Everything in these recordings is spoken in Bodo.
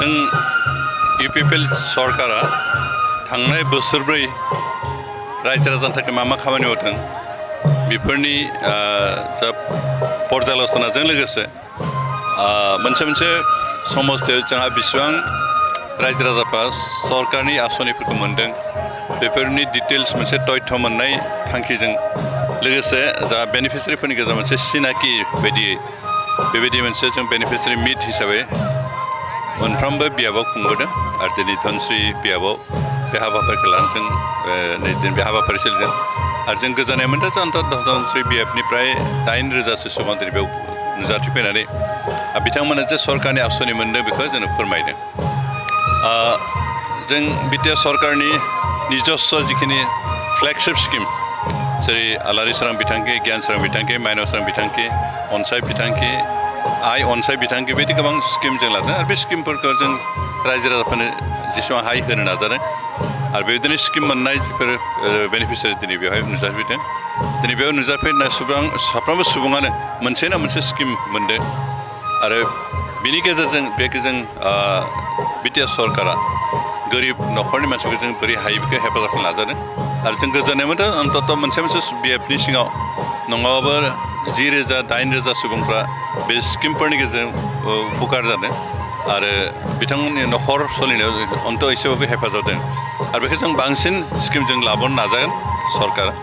जों इउपिपिएल सरकारा थांनाय बोसोरब्रै रायजो राजानि थाखाय मा खामानि मावदों बेफोरनि जा पर्यालोचनाजों लोगोसे मोनसे समस्यायाव जोंहा बेसेबां रायजो राजाफ्रा सरकारनि आसनिफोरखौ मोनदों बेफोरनि डिटेल्स मोनसे तथ्य मोननाय थांखिजों लोगोसे जा बेनिफिसियारिफोरनि गेजेराव मोनसे सिनाखि बायदियै बेबायदि मोनसे जों बेनिफिसियारि मिट हिसाबै मोनफ्रोमबो बियाबाव खुंबोदों आरो दिनै धनस्रि बियाबाव बे हाबाफारिखौ लानानै जों दिन बे हाबाफारि सोलिदों आरो जों गोजोननाय मोन्दों जे धनस्रि बियाबनिफ्राय 8,000सो सुबुं दिनै बेयाव नुजाथिफैनानै बिथांमोना जे सरकारनि आसनि मोनदों बेखौ जोंनो फोरमायदों। जों बिटिआर सरकारनि निजस्व जिखिनि फ्लेगशिप स्किम जेरै आलारि सोरां बिथांखि गियान सोरां बिथांखि माइनाव सोरां बिथांखि अनसाय बिथांखि आइ अनसाय बिथांखि बेबायदि गोबां स्किम जों लादों आरो बे स्किमफोरखौ जों रायजो राजाफोरनो जेसेबां हायो होनो नाजादों आरो बेबायदिनो स्किम मोननाय जिफोर बेनिफिसियारि दिनै बेवहाय नुजाफैदों दिनै बेयाव नुजाफैनाय साफ्रोमबो सुबुङानो मोनसे ना मोनसे स्किम मोनदों आरो बिनि गेजेरजों बेखौ जों बिटिआर सरकारा गोरिब न'खरनि मानसिफोरखौ जों बोरै हायो बेखौ हेफाजाब खालामनो नाजादों आरो जों गोजोननाय मोन्दों अन्तत मोनसे बिएफनि सिङाव नङाबाबो 10,000 8,000 सुबुंफ्रा बे स्किमफोरनि गेजेरजों उपकार जादों आरो बिथांमोननि न'खर सोलिनायाव अन्त एसेबाबो हेफाजाब होदों आरो बेखौ जों बांसिन स्किमजों लाबोनो नाजागोन सरकारा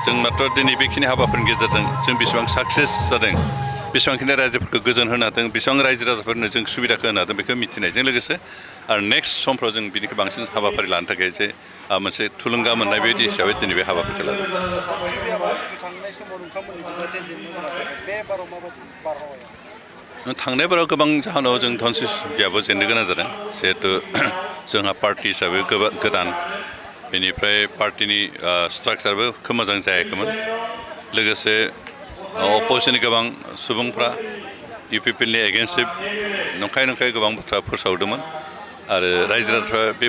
जों मात्र दिनै बेखिनि हाबाफोरनि गेजेरजों जों बेसेबां साक्सेस जादों बेसेबांखिनि रायजोफोरखौ गोजोन होनो हादों बेसेबां रायजो राजाफोरनो जों सुबिदाखौ होनो हादों बेखौ मिथिनायजों लोगोसे आरो नेक्स्ट समफ्राव जों बिनिखौ बांसिन हाबाफारि लानो थाखाय एसे मोनसे थुलुंगा मोननाय बायदि हिसाबै दिनै बे हाबाफारिखौ लादों। थांनाय बाराव गोबां जाहोनाव जों धनस्रि बियाबाव जेननो गोनां जादों जिहेथु जोंहा पार्टि हिसाबै गोदान बेनिफ्राय पार्टिनि स्ट्राक्चारबो खोब मोजां जायाखैमोन लोगोसे अपोजिसननि गोबां सुबुंफ्रा इउपिपिएलनि एगेन्स्टै नंखाय गोबां बाथ्रा फोसावदोंमोन आरो रायजो राजाफ्रा बे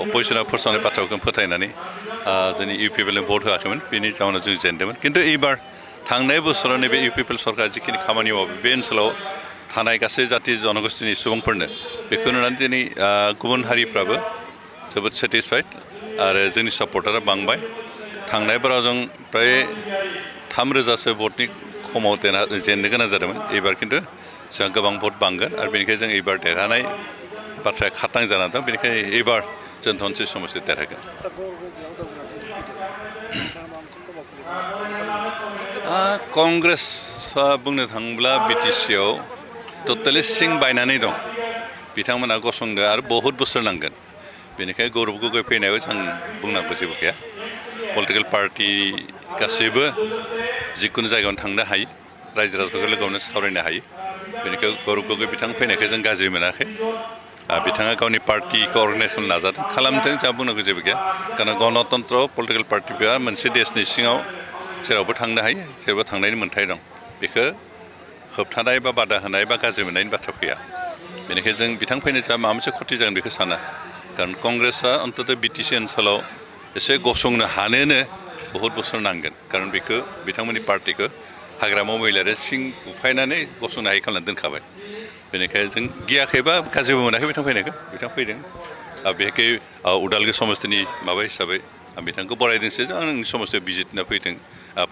अपोजिसना फोसावनाय बाथ्राखौ फोथायनानै जोंनि इउपिपिएलनो भट होआखैमोन बेनि जाहोनाव जों जेनदोंमोन खिन्थु एबार थांनाय बोसोराव नैबे इउपिपिएल सरकारा जिखिनि खामानि मावो बे ओनसोलाव थानाय गासै जाथि जनगोष्ठीनि सुबुंफोरनो बेखौ नुनानै दिनै गुबुन हारिफ्राबो जोबोद सेटिसफाइड आरो जोंनि सापर्टारा बांबाय थांनाय बाराव जों फ्राय 3,000सो भटनि खमाव जेननो गोनां जादोंमोन एबार खिन्थु जोंहा गोबां भट बांगोन आरो बेनिखायनो जों एबार देरहानाय बाथ्राया खाथां जानानै दं बेनिखायनो एबार जों धनस्रि समस्टियाव देरहागोन। कंग्रेसआ बुंनो थाङोब्ला बिटिसिआव टटेलि सिं बायनानै दं बिथांमोना गसंनो आरो बहुद बोसोर नांगोन बेनिखायनो गौरब गगৈ फैनायाव जों बुंनांगौ जेबो गैया पलिटिकेल पार्टि गासैबो जिखुनु जायगायावनो थांनो हायो रायजो राजाफोरखौ लोगो हमनो सावरायनो हायो बेनिखायनो गौरब गगৈ बिथां फैनायखौ जों गाज्रि मोनाखै बिथाङा गावनि पार्टिखौ अर्गानाइज खालामनो नाजादों खालामदों जोंहा बुंनांगौ जेबो गैया कारण गणतन्त्र पलिटिकेल पार्टिफोरा मोनसे देशनि सिङाव जेरावबो थांनो हायो जेरावबो थांनायनि मोन्थाय दं बेखौ होबथानाय बा बादा होनाय बा गाज्रि मोननायनि बाथ्रा फैया बेनिखायनो जों बिथां फैनाय जोंहा माबा मोनसे खथि जागोन बेखौ साना कारण कंग्रेसआ अन्तत बिटिसि ओनसोलाव एसे गसंनो हानोनो बहुद बोसोर नांगोन कारण बेखौ बिथांमोननि पार्टिखौ हाग्रामा महिलारि सिं बुफायनानै गसंनो हायि खालामनानै दोनखाबाय बेनिखायनो जों गियाखैबा गाज्रिबो मोनाखै बिथां फैनायखौ बिथां फैदों बेखै उदालगुरि समस्टिनि माबा हिसाबै आं बिथांखौ बरायदोंसो आं नोंनि समस्टियाव बिजित होना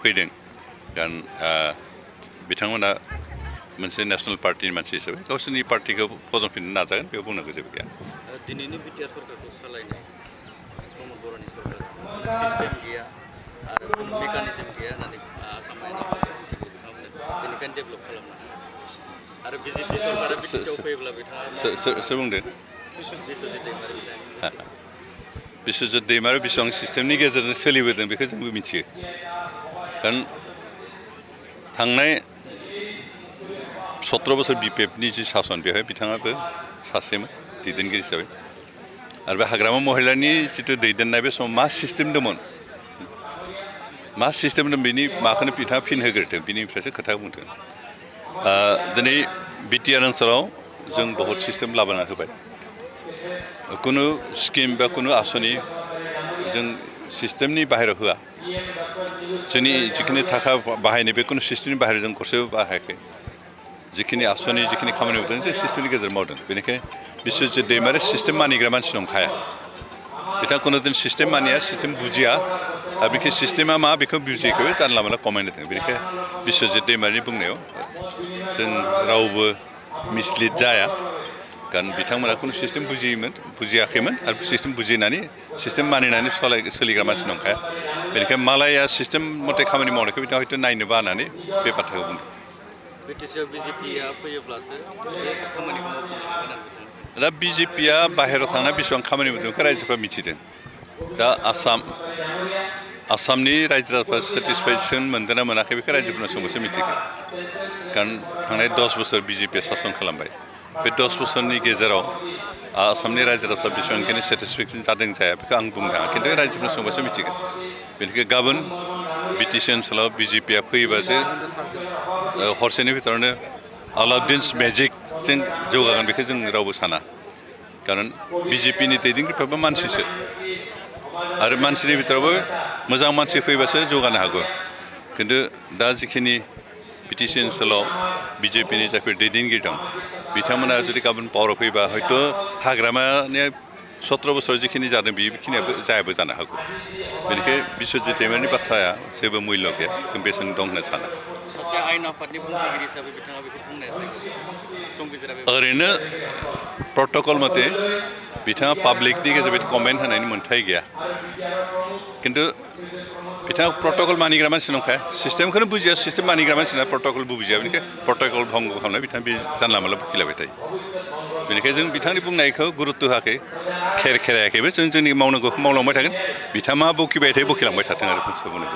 फैदों कारण बिथांमोना मोनसे नेसनेल पार्टिनि मानसि हिसाबै गावसोरनि पार्टिखौ फजनफिननो नाजागोन बेयाव बुंनांगौ जेबो गैया। दिनैनि बिटिआर सरकारखौ सालायनाय प्रमद बर'नि सरकार सिस्टेम गैया आरो कुनु मेकानिजम गैया होननानै आसाम आयेन आफादगिरि बिथांमोना बेनिखायनो डेभेलप खालामनो हाया आरो बिजेपि सरकारा बिटिसिआव फैयोब्ला बिथाङा सोर बुंदों बिस्वजित दैमारि बिथाङा बिस्वजित दैमारि बेसेबां सिस्टेमनि गेजेरजों सोलिबोदों बेखौ जोंबो मिथियो कारण थांनाय 17 बोसोर बिपिएफनि जि सासन बेवहाय बिथाङाबो सासेमोन दैदेनगिरि हिसाबै आरो बे हाग्रामा महिलारिनि जिथु दैदेननाय बे समाव मा सिस्टेम दंमोन मा सिस्टेम दं बेनि माखौनो बिथाङा फिन होग्रोदों बिनिफ्रायसो खोथा बुंदों दिनै बिटिआर ओनसोलाव जों बहुद सिस्टेम लाबोना होबाय कुनु स्किम बा कुनु आसनि जों सिस्टेमनि बाहेरायाव होआ जोंनि जिखिनि थाखा बाहायनाय बे कुनु सिस्टेमनि बाहेरायाव जों गरसेबो बाहायाखै जिखिनि आसनि जिखिनि खामानि मावदों जों सिस्टेमनि गेजेरजों मावदों बेनिखायनो बिश्वजित दैमारि सिस्टेम मानिग्रा मानसि नंखाया बिथाङा खुनुदिन सिस्टेम मानिया सिस्टेम बुजिया आरो बेखौ सिस्टेमा मा बेखौ बुजियैखौबो जानला मोनला कमेन्ट होदों बेनिखायनो बिश्वजित दैमारिनि बुंनायाव जों रावबो मिसलिड जाया कारण बिथांमोना खुनु सिस्टेम बुजियाखैमोन आरो सिस्टेम बुजिनानै सिस्टेम मानिनानै सोलिग्रा मानसि नंखाया बेनिखायनो मालाया सिस्टेम मथे खामानि मावनायखौ बिथाङा हयथ' नायनो बानानै बे बाथ्राखौ बुंदों बिटिसिआव बिजेपिआ फैयोब्लासो बे खामानिखौ मावफुंनो हागोन आरो बिथाङा दा बिजेपिआ बाहेरायाव थांना बेसेबां खामानि मावदों बेखौ रायजोफ्रा मिथिदों दा आसामनि रायजो राजाफ्रा सेटिसफेक्सन मोनदों ना मोनाखै बेखौ रायजोफोरनो सोंबासो मिथिगोन कारण थांनाय 10 बोसोर बिजेपिआ सासन खालामबाय बे 10 बोसोरनि गेजेराव आसामनि रायजो राजाफ्रा बेसेबांखिनि सेटिसफेक्सन जादों जाया बेखौ आं बुंनो हाया खिन्थु रायजोफोरनो सोंबासो मिथिगोन बेनिखायनो गाबोन बिटिसि ओनसोलाव बिजेपिआ फैयोबासो हरसेनि भितरावनो अलाउद्दिन्स मेजिकजों जौगागोन बेखौ जों रावबो साना कारण बिजेपिनि दैदेनगिरिफ्राबो मानसिसो आरो मानसिनि भितरावबो मोजां मानसि फैबासो जौगानो हागौ खिन्थु दा जिखिनि बिटिसि ओनसोलाव बिजेपिनि जायफोर दैदेनगिरि दं बिथांमोना जुदि गाबोन पावाराव फैबा हयथ' हाग्रामानि 17 बोसोराव जिखिनि जादों बेखिनियाबो जायाबो जानो हागौ बेनिखायनो बिश्वजित दैमारिनि बाथ्राया जेबो मुल्य गैया जों बेसेन दं होनना साना सासे आयेन आफादनि बुंथिगिरि हिसाबै बिथाङा बेखौ बुंनाया संबिजिरा ओरैनो प्रट'कल मथे बिथाङा पाब्लिकनि गेजेराव कमेन्ट होनायनि मोन्थाय गैया खिन्थु बिथाङा प्रट'कल मानिग्रा मानसि नंखाया सिस्टेमखौनो बुजिया सिस्टेम मानिग्रा मानसिना प्रट'कलबो बुजिया बेनिखायनो प्रट'कल भंग खालामनाय बिथाङा बे जानला मोनला बखिलाबाय थायो बेनिखायनो जों बिथांनि बुंनायखौ गुरुत्त' होआखै खेरायाखैबो जों जोंनि मावनांगौखौ मावलांबाय थागोन बिथाङा मा बखिबाय थायो बखिलांबाय थाथों आरो बुंनो